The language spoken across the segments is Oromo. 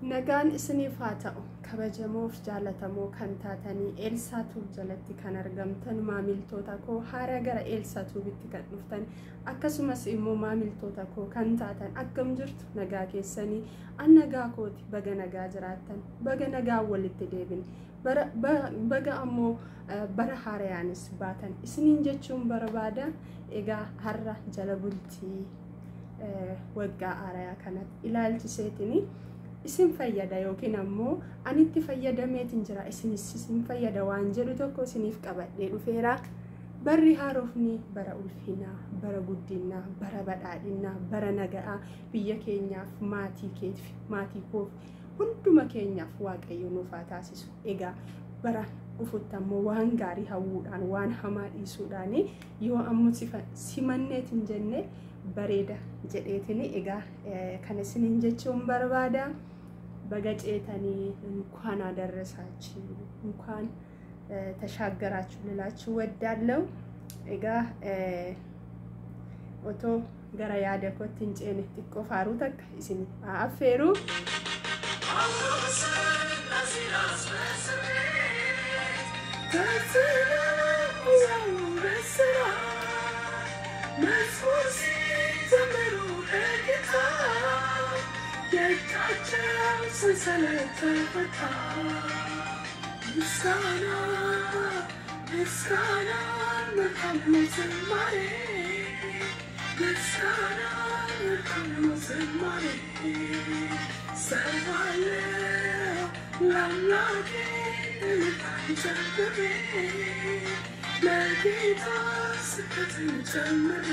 Nagaan isiniif haa ta'u. Kabajamoof jaalatamoo kan taatanii Eelsaa Tuub jalatti kan argamtan maamiltoota koo haaraa gara Eelsaa Tuubitti kan dhuftan, akkasumas immoo maamiltoota koo kan taatan, akkam jirtu? Nagaa keessanii? An nagaa kooti. Baga nagaa jiraattan, baga nagaa walitti deebine, baga ammoo bara haarayaanis baatan isiniin jechuun barbaada. Egaa har'a jala bultii waggaa haarayaa kanatti ilaalchiseetini isin fayyada yookiin ammoo anitti fayyadameetiin jira, isinis isin fayyada waan jedhu tokko isiniif qabadhee dhufeera. Barri haarofni bara ulfinaa, bara guddinaa, bara badhaadhinaa, bara nagaa biyya keenyaaf, maatii keef, maatii koof, hunduma keenyaaf Waaqayyo nuuf haa taasisu. Egaa bara dhufutti ammoo waan gaarii hawwuudhaan, waan hamaa dhiisuudhaan yoo ammoo simanneetiin jenne bareeda jedheetiin egaa kan isiniin jechuun barbaada. Baga ceetanii, እንኳን አደረሳችሁ፣ እንኳን ተሻገራችሁ ልላችሁ ወዳለው። Egaa otoo gara yaada kootti hin ceene xiqqoo faaruu takka isin haa affeeru. መዝሙር ሲዘምሩ በጌታ የእጃቸው ሰንሰለት ተፈታ። ምስጋና ምስጋና መልካም ነው ዝማሬ፣ ምስጋና መልካም ነው ዝማሬ። ሰዋለው ለአምላኬ እልልታን ጨምሬ፣ ለጌታ ስብከትን ጨምሬ።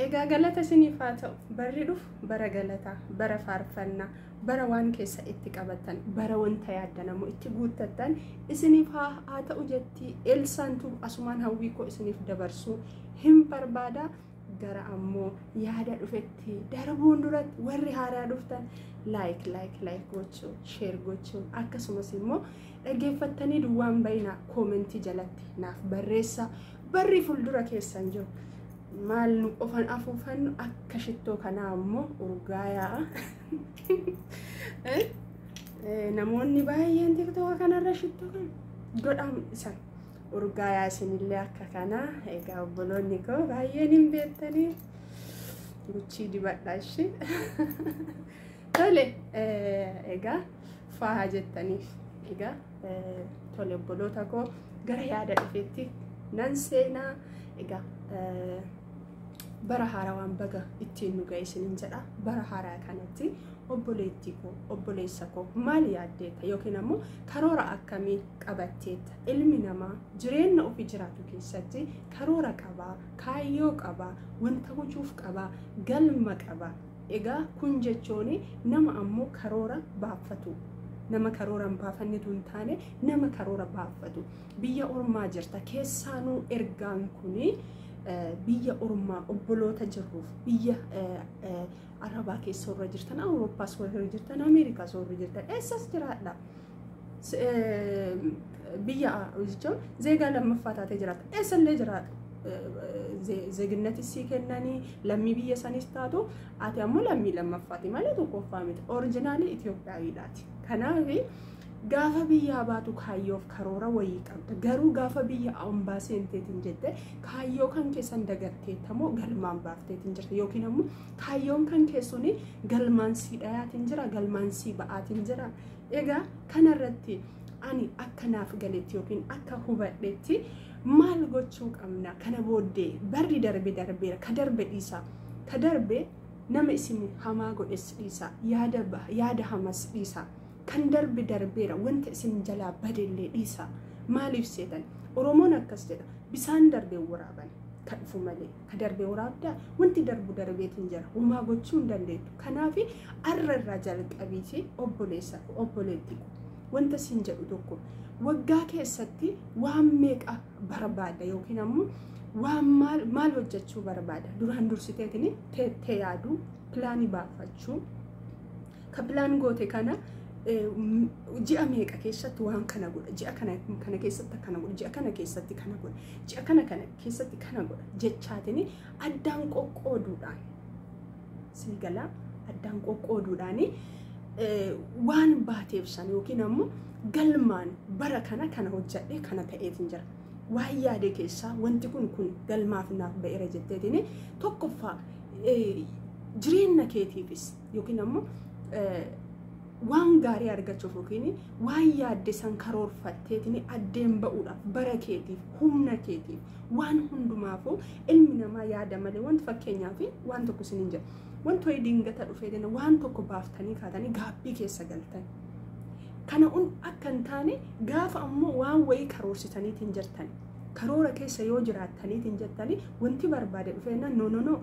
Egaa galata isiniif haa ta'u. Barri dhufu bara galataa, bara faarfannaa, bara waan keessa itti qabatan, bara wanta yaaddan ammoo itti guuttattan isiniif haa ta'u jetti Eelsaantu. Asumaan hawwii koo isiniif dabarsuu hin barbaada. Gara ammoo yaada dhufetti darbuun duratti warri haaraa dhuftan like like like gochuu, share gochuu, akkasumas immoo dhaggeeffattanii duwwaan bayinaa, koomentii jalatti naaf barreessa. Barri fuuldura keessan jiru maal nu qofan afuufannu akka shittoo kanaa ammoo urgaayaa. Namoonni baay'een TikToka kanarra shittoo kana godhamu isan urgaayaa, isinillee akka kanaa. Egaa obboloonni koo baay'een hin beektanii guchii dibadha ishee. Tole, egaa faa jettaniif. Egaa tole, obboloota koo, gara yaada dhufeetti nan seenaa. Egaa bara haarawaan baga ittiin nu ga'e isiniin jedha. Bara haaraa kanatti obboleettii koo, obboleessa koo, maal yaaddeetta yookiin ammoo karoora akkamii qabatteetta? Ilmi namaa jireenya ofii jiraatu keessatti karoora qabaa, kaayyoo qabaa, wanta gochuuf qabaa, galma qabaa. Egaa kun jechuun nama ammoo karoora baafatu, nama karoora hin baafannetu hin taane, nama karoora baafatu. Biyya ormaa jirta, keessaanuu ergaan kuni biyya ormaa obboloota jirruuf, biyya Arabaa keessa warra jirtan, Awurooppaas warra jirtan, Ameerikaas warra jirtan, eessas jiraadha. Biyya jechuun zeegaa lammaffaa taatee jiraata, eessallee jiraata. Zeeginnati sii kennanii lammii biyya sanis taatu, ati ammoo lammii lammaffaati malee tokkoffaa miti. Oriijinaalii Itoophiyaawiidhaati. Kanaaf gaafa biyyaa baatu kaayyoof karoora wayii qabda. Garuu gaafa biyya hambaa seenteetiin jette kaayyoo kan keessan dagatteettamoo galmaan baafteetiin jirta, yookiin ammoo kaayyoon kan keessuni galmaan sii dhayaatiin jira, galmaan sii ba'aatiin jira? Egaa kanarratti ani akka naaf galetti yookiin akka hubadhetti maal gochuu qabna kana booddee? Barri darbe darbeera, ka darbe dhiisa, ka darbe nama isin hamaa godhes dhiisa, yaada hamas dhiisa. Kan darbe darbeera, wanta isin jalaa badellee dhiisa. Maaliif seetan? Oromoon akkas jedha: bisaan darbee waraaban, ka dhufu malee ka darbe waraabdaa? Wanti darbu darbeetiin jira, homaa gochuu hin dandeettu. Kanaaf arra irraa jalqabiiti, obboleessa ko, obboleetti ko, wanta siin jedhu tokko: waggaa keessatti waan meeqa barbaada yookiin ammoo waan maal maal hojjechuu barbaada duraan dursiteetiin teettee yaaduu, pilaanii baafachuu. Ka pilaan goote kana Ji'a meeqa keessatti waan kana godha, ji'a kana keessatti kana godha, ji'a kana keessatti kana godha, ji'a kana keessatti kana godha jechaatiin addaan qoqqooduudhaan siigalaa addaan qoqqooduudhaan waan baateef san yookiin ammoo galmaan bara kana kana hojjadhee kana ta'eetiin jira. Waan yaade keessaa wanti kun galmaaf naaf ba'eera jetteetiin tokkoffaa jireenya keetiifis yookiin ammoo waan gaarii argachuuf yookiin waan yaadde san karoorfatteetiin addeen ba'uudhaaf bara keetiif humna keetiif waan hundumaafuu ilmi namaa yaada malee wanti fakkeenyaaf waan tokko isiniin jedha. Wanti wayii dingata dhufeetiin waan tokko baaftanii kaatanii gaabbii keessa galtan. Kana akka hin taane gaafa ammoo waan wayii karoorsitaniitiin jirtan. Karoora keessa yoo jiraattaniitiin jettanii wanti barbaade dhufeenna no no no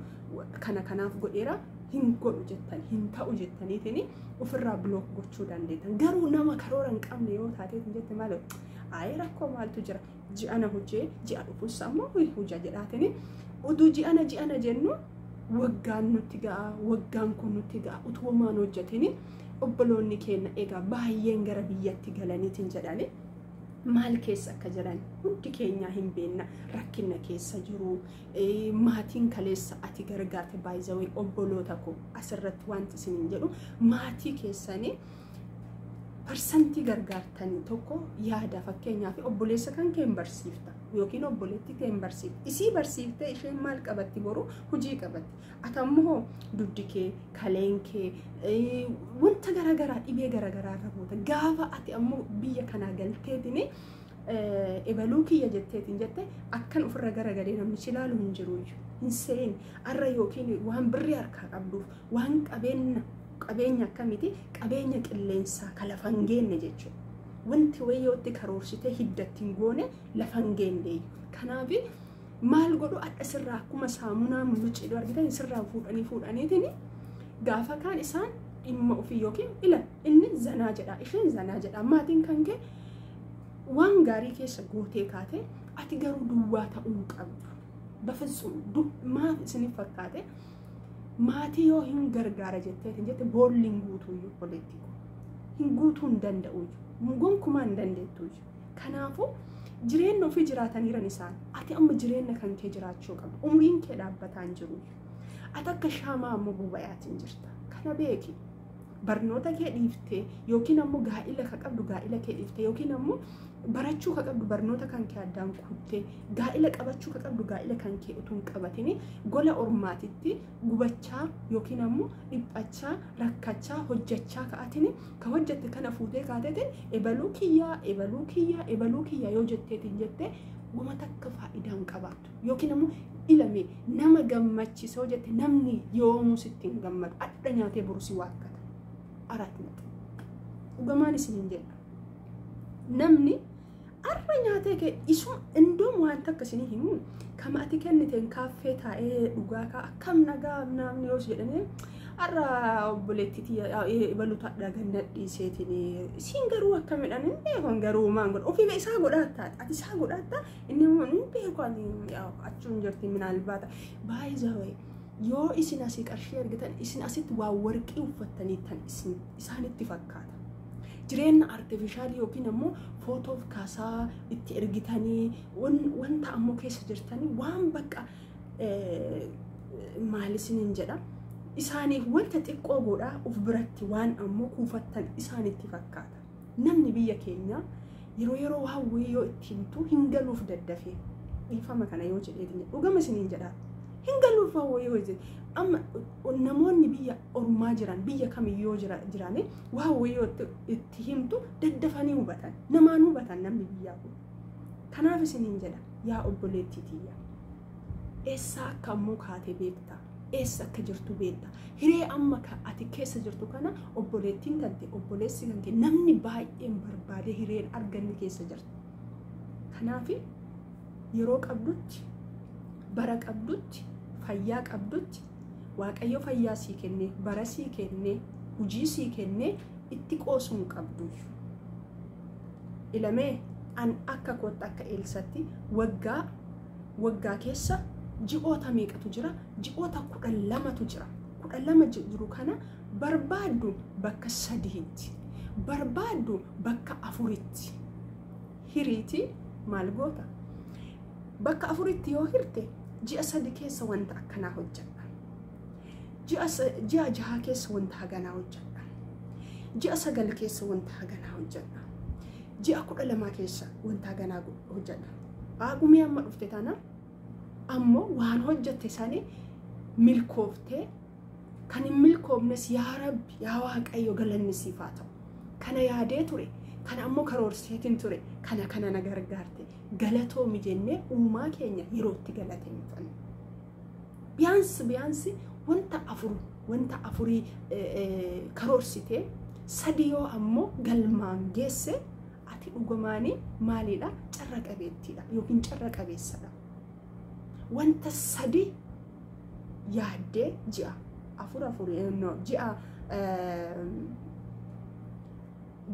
kana kanaaf godheera hin godhu jettan hin ta'u jettaniitiin ofirraa bilook gochuu dandeettan. Garuu nama karoora hin qabne yoo taateetiin jette maal ayi rakkoo maaltu jira ji'ana hojii ji'a dhufus ammoo hojii jedhaatiin utuu ji'ana ji'ana jennu waggaan nutti ga'a waggaan kun nutti ga'a utuu homaan hojjetin obboloonni keenya egaa baay'een gara biyyatti galaniitiin jedhani maal keessa akka jiran hundi keenyaa hin beekna rakkina keessa jiru maatiin kaleessa ati gargaarte baay'izawee obboloota koo asirratti wanti isiniin jedhu maatii keessanii parsantii gargaartanii tokko yaada fakkeenyaaf obboleessa kan kee hin barsiifta yookiin obboleettii kee hin barsiifta isii barsiiftee isheen maal qabatti boru hojii qabatti ati ammoo dugdi kee kaleen kee wanta garaagaraa dhibee garaagaraa irra buuta gaafa ati ammoo biyya kanaa galteetiin ebaluu kiyya jetteetiin jette akkan ofirra garagalee namni si ilaalu hin jiruyyuu hin seeni arra yookiin waan birrii harkaa qabduuf waan qabeenya akkamiti qabeenya qilleensaa ka lafa hin geenne jechuudha. Wanti wayyootti karoorsitee hiddatti hin goone lafa hin geenne. Kanaaf maal godhu adda sirraa akkuma saamunaa mullucciidhu argitan sirraa fuudhanii fuudhaniitiin gaafa kaan isaan dhimma ofii yookiin ila inni zanaa jedha isheen zanaa jedha maatiin kan kee waan gaarii keessa gootee kaate ati garuu duwwaa ta'uu hin qabdu. Bafisuun maaf isiniif fakkaate maatii yoo hin gargaara jetteetiin jette boolli hin guutuuyyuu obboleettii koo hin guutuu hin danda'uyyuu gonkumaa hin dandeettuyyuu. Kanaafuu jireenya ofii jiraataniiran isaan ati amma jireenya kan kee jiraachuu qabdu umriin kee dhaabbataa hin jiruyyuu ati akka shaamaa ammoo boba'aatiin jirta kana beeki. Barnoota kee dhiiftee yookiin ammoo gaa'ila ka qabdu gaa'ila kee dhiiftee yookiin ammoo barachuu ka qabdu barnoota kan kee addaan kuttee gaa'ila qabachuu ka qabdu gaa'ila kan kee utuu hin qabatini gola ormaatitti gubachaa yookiin ammoo dhiphachaa rakkachaa hojjechaa ka'atini ka hojjette kana fuutee kaateetiin ebaluu kiyyaa ebaluu kiyyaa ebaluu kiyyaa yoo jetteetiin jettee wama takka faayidaa hin qabaattu yookiin ammoo ilame nama gammachiisoo jette namni yoomuu sitti hin gammadu adda nyaatee boru si waakkata. Arat naqe dhugamaan isiniin jedha namni arra nyaatee kee isuma indoom waan takka isinii himu kama ati kenniteen kaaffee taa'ee dhugaa kaa akkam nagaa namni yoos jedhanii arra obboleettiitii ebaluutu adda ganna dhiiseetiin isiin garuu akka midhaan hin beekan garuu maan godha ofii isaa godhaattaa ati isaa godhaattaa inni immoo hin beeku ani achuun jirti minaalbaata baay'ee yoo isin asii qarshii argitan isin asitti waa warqii uffattanii tan isin isaanitti fakkaata. Jireenya artifishaalii yookiin ammoo footoof kaasaa itti ergitanii wanta ammoo keessa jirtanii waan bakka maal isiniin jedha isaaniif wanta xiqqoo godhaa of biratti waan ammoo kuufattan isaanitti fakkaata. Namni biyya keenyaa yeroo yeroo waan wayii yoo itti himtu hin galuuf daddafee dhiifama kana yoo jedheetiin dhugama isiniin jedha. Hin galuuf waan wayii hojjete amma namoonni biyya ormaa jiran biyya kamiyyoo jiran waan wayii itti himtu daddafanii hubatan namaan hubatan namni biyyaa kun. Kanaaf isiniin jedha yaa obboleettii tiyya eessa akka ammoo kaatee beekta eessa akka jirtu beekta hiree amma ati keessa jirtu kana obboleettiin kan ta'e obboleessi kan ta'e namni baay'een barbaade hireen arganne keessa jirta. Kanaaf yeroo qabdutti bara qabdutti fayyaa qabdutti waaqayyo fayyaa sii kennee bara sii kennee hojii sii kennee itti qoosuu hin qabdu. Ilamee an akka kootti akka Eelsatti waggaa keessa ji'oota meeqatu jira? Ji'oota 12tu jira. 12 jiru kana barbaaddu bakka sadiitti. Barbaaddu bakka afuritti hiriiti maal goota? Bakka afuritti yoo hirte ji'a 3 keessa wanta akkanaa hojjedha. Ji'a 6 keessa wanta haganaa hojjedha. Ji'a 9 keessa wanta haganaa hojjedha. Ji'a 12 keessa wanta haganaa hojjedha. Waaqumii amma dhufte tana ammoo waan hojjette sani milkooftee kan hin milkoofnes yaa Rabbi yaa Waaqayyo galanni siif haa ta'u. Kana yaadee ture, kana ammoo karoorseetiin ture, kana kana na gargaarte. Galatoomi jennee uumaa keenya yerootti galateeffanna. Biyaansi wanta afurii karoorsitee 3 yoo ammoo galmaan geesse ati dhugumaanii maalidha? Carra qabeettiidha yookiin carra qabeessadha. Wanta 3 yaaddee ji'a 4 no ji'a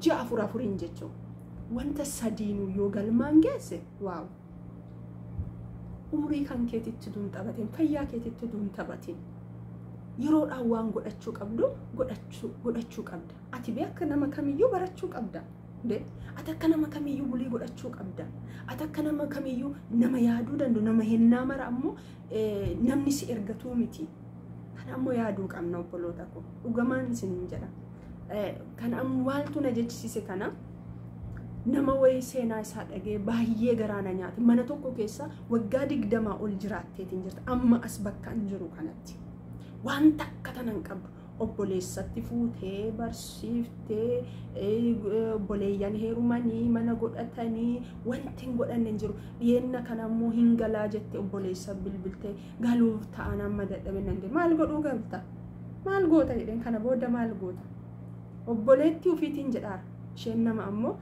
4 4 jechuudha. Wanta 3 yoo galmaan geesse waaw. Umurii kan keetitti duun taphatin, fayyaa keetitti duun taphatin. Yeroodhaan waan godhachuu qabdu godhachuu qabda. Ati bee akka nama kamiyyuu barachuu qabda. Ati akka nama kamiyyuu bulii godhachuu qabda. Ati akka nama kamiyyuu nama yaaduu danda'u, nama hennaa mara ammoo namni si ergatuu miti. Kana ammoo yaaduu qabna obboloota koo. Dhugamaan isiniin jedha. Kana ammoo waaltu na jechisiise kana nama wayii seenaa isaa dhagee baay'ee garaa na nyaate. Mana tokko keessa waggaa 20 ol jiraatteetiin jirta. Amma as bakka hin jiru kanatti. Wanta akka tanan qabdu obboleessatti fuutee barsiiftee obboleeyyan heerumanii mana godhatanii wanti hin godhanne hin jiru. Dhiyeenna kana ammoo hin galaa jette obboleessa bilbiltee galuuf ta'an amma dadhabe nan jedhe. Maal godhuu galta? Maal goota jedheen kana booda maal goota? Obboleettii ofiitiin jedhaara. Isheen nama ammoo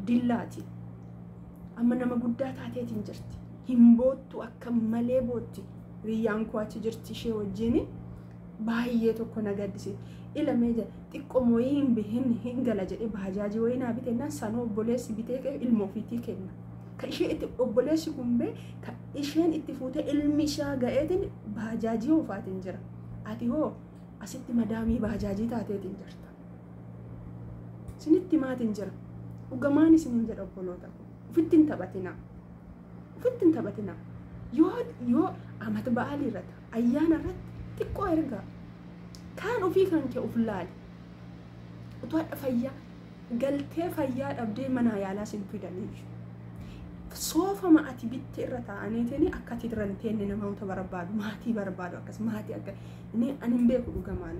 dillaati. Amma nama guddaa taateetiin jirti. Hin boottu akka malee bootti. Riyyaan koo achi jirti ishee wajjin baay'ee tokko na gaddisiise. Ilamee jira xiqqoo mooyii hin gala jedhee baajaajii wayii naa bitee naan sanoo obboleessi bitee ilma ofiitii kenna. Ka ishee itti obboleessi kun bee ka isheen itti fuutee ilmi isaa ga'eetiin baajaajii oofaatiin jira. Ati hoo asitti madaamii baajaajii taateetiin jirta. Isinitti maatiin jira. Dhugamaan isiniin jedha obboloota koo. Ofitti hin taphatinaa. Ofitti hin taphatinaa. Yoo amata ba'aalii irratti ayyaana irratti xiqqoo ergaa kaan ofii kan kee of laali. Utuu hadha fayyaa galtee fayyaa dhabdee mana yaalaa sin fidaniif. Soofama ati bitte irra taa'aniitiin akka ati irra hin teenne namoota barbaadu maatii barbaadu akkas maatii akka inni ani hin beeku dhugamaan.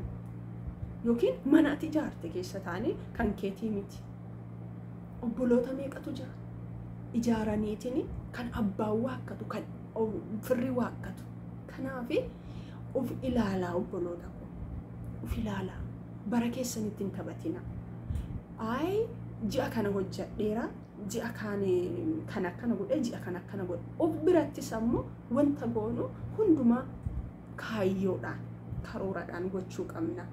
Yookiin mana ati ijaarte keessa taa'anii kan keetii miti. Obboloota meeqatu jira? Ijaaraniitiin kan abbaan waakkatu kan firri waakkatu. Kanaaf of ilaalaa obboloota koo. Of ilaalaa. Bara keessanitti hin taphatina. Ayi ji'a kana hojjedheera, ji'a kana akkana godhe, ji'a kana akkana godhe. Of birattis ammoo wanta goonu hundumaa kaayyoodhaan, karooradhaan gochuu qabna.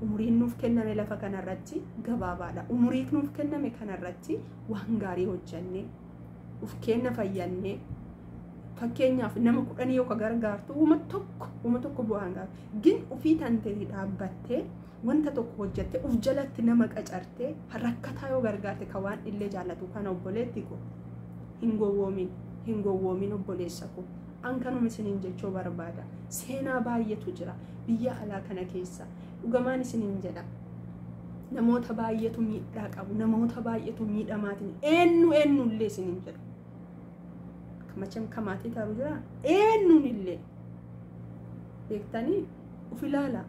Umuriin nuuf kenname lafa kanarratti gabaabaadha. Umuriin nuuf kenname kanarratti waan gaarii hojjannee, of kenna fayyannee, fakkeenyaaf nama 10 yoo ka gargaartu uma tokko bu'aan gaafa. Gin ofii tantee dhaabbattee wanta tokko hojjattee of jalatti nama qacartee rakkataa yoo gargaarte ka waan illee jaallatu kana obboleetti koo hin gowwoomin obboleessa koo. An kanuma isiniin jechuu barbaada. Seenaa baay'eetu jira biyya alaa kana keessa. Dhugamaan isiniin jedha. Namoota baay'eetu miidhaa qabu, namoota baay'eetu miidhamaatiin eenyu illee isiniin jedha. Macham kamaatii taru jira eenyuun illee beektanii of ilaala.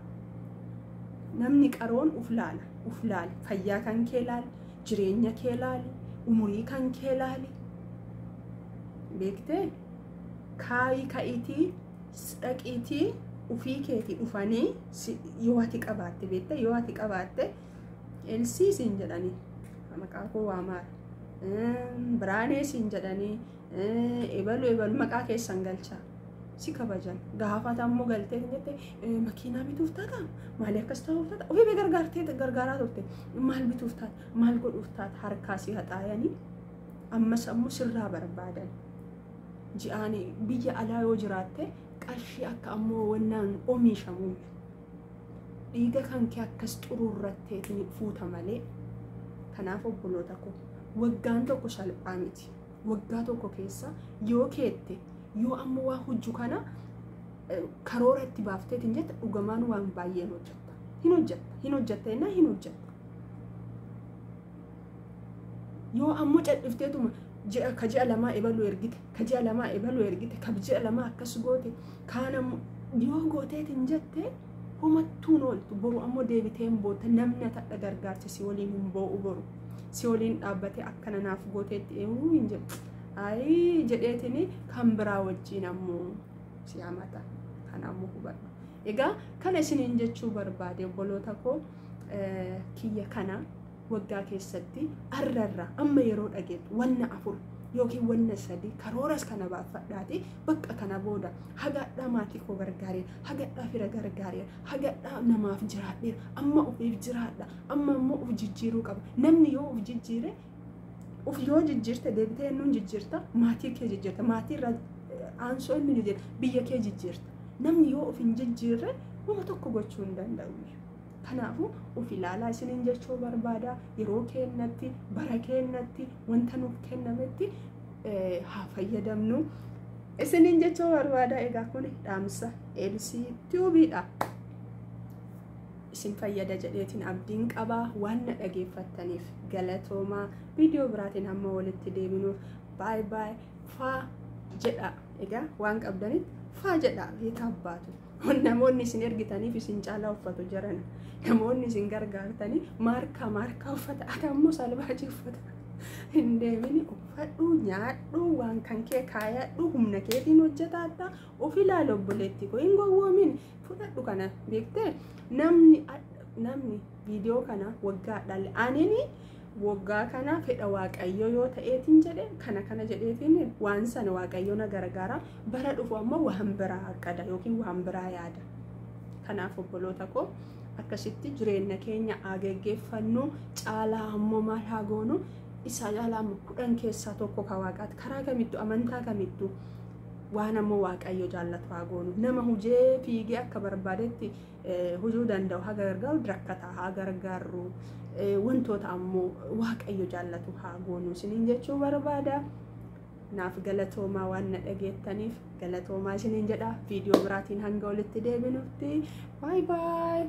Namni qaroon of laala, of laali. Fayyaa kan kee laali, jireenya kee laali, umurii kan kee laali. Beektee kaayii ka'iitii dhaqiitii ofii keetii dhufanii yoo ati qabaatte beekte yoo ati qabaatte Elsii siin jedhanii maqaa koo waamaara. Biraanee siin jedhanii ebalu maqaa keessan galchaa. Si kabajan gaafata ammoo galtee jette makiinaa bituuf taata maali akkas ta'uuf taata ofii bee gargaartee gargaaraa turte maal bituuf taata maal godhuuf taata harkaa si haxaayanii ammas ammoo sirraa barbaadan. Ji'aan biyya alaa yoo jiraatte qarshii akka ammoo wannaan oomishamu. Dhiiga kan kee akkas xuruurratteetiin fuuta malee. Kanaaf obboloota koo, waggaan tokko salphaa miti. Waggaa tokko keessa yoo keette, yoo ammoo waa hojju kana karoora itti baafteetiin jette, dhugamaan waan baay'een hojjetta. Hin hojjetta, hin hojjetta jennaan hin hojjetta. Yoo ammoo cadhifteetuma ji'a ka ji'a lamaa ebaluu ergite, ka ji'a lamaa ebaluu ergite, ka ji'a lamaa akkas goote, kaan ammoo yoo gooteetiin jette, homattuun ooltu. Boru ammoo deebitee hin bootta. Namni atadha gargaarsa si waliin hin boo'u, boru si waliin dhaabbatee akkana naaf gooteetti eeyyuu hin jedhu. Ayii jedheetini kan biraa wajjin ammoo si hamata. Kana ammoo hubadhu. Egaa kana isiniin jechuu barbaade, obboloota koo kiyya. Kana waggaa keessatti arrarra amma yeroo dhageettu wanna 4 yookiin wanna 3 karooras kana baafadhaati. Bakka kana booda hagadhaa maatii koo gargaareera, hagadhaa fira gargaareera, hagadhaa namaaf jiraadheera, amma ofiif jiraadha, amma immoo of jijjiiruu qaba. Namni yoo of jijjiire, of yoo jijjiirte, deebitee ennuun jijjiirta? Maatii kee jijjiirta, maatii irraa aansoo inni jijjiirta, biyya kee jijjiirta. Namni yoo of hin jijjiirre wama tokko gochuu hin danda'u. Kanaafuu of ilaalaa isiniin jechuu barbaada. Yeroo kennatti, bara kennatti, wanta nuuf kennametti haa fayyadamnu isiniin jechuu barbaada. Egaa kun dhaamsa Elsii Tiyuubiidha. Isin fayyada jedheetiin abdiin qabaa. Waan na dhageeffattaniif galatoomaa. Viidiyoo biraatiin hamma walitti deebinuuf baay baay, faa jedha. Egaa waan qabdanitti faa jedha, beekaa baatu. Namoonni isin ergitaniif isin caalaa uffatu jiran. Namoonni isin gargaartanii maarkaa maarkaa uffata, ati ammoo salbaajii uffata. Hin deemini, uffadhu, nyaadhu, waan kan kee kaayadhu, humna keetiin hojjetaadha. Of ilaali, obboleetti koo, hin gowwoomin. Fudhadhu kana beektee, namni viidiyoo kana waggaa dhalle anini waggaa kana fedha Waaqayyo yoo ta'eetiin jedhe, kana kana jedheetiin waan sana Waaqayyo na gargaara. Bara dhufu ammoo waan biraa aqada yookiin waan biraa yaada. Kanaaf obboloota koo, akkasitti jireenya keenya haa geggeeffannu. Caalaa ammoo maal haa goonu? Isa caalaa ammoo 10 keessaa 1 ka Waaqaati. Karaa kamittuu, amantaa kamittuu, waan ammoo Waaqayyo jaallatu haa goonu. Nama hujee fiigee akka barbaadetti hujuu danda'u haa gargaaru, rakkataa haa gargaarru, wantoota ammoo Waaqayyo jaallatu haa goonu isiniin jechuu barbaada. Naaf galatoomaa, waan na dhageettaniif galatoomaa isiniin jedha. Viidiyoo biraatiin hanga walitti deebinutti baay baay.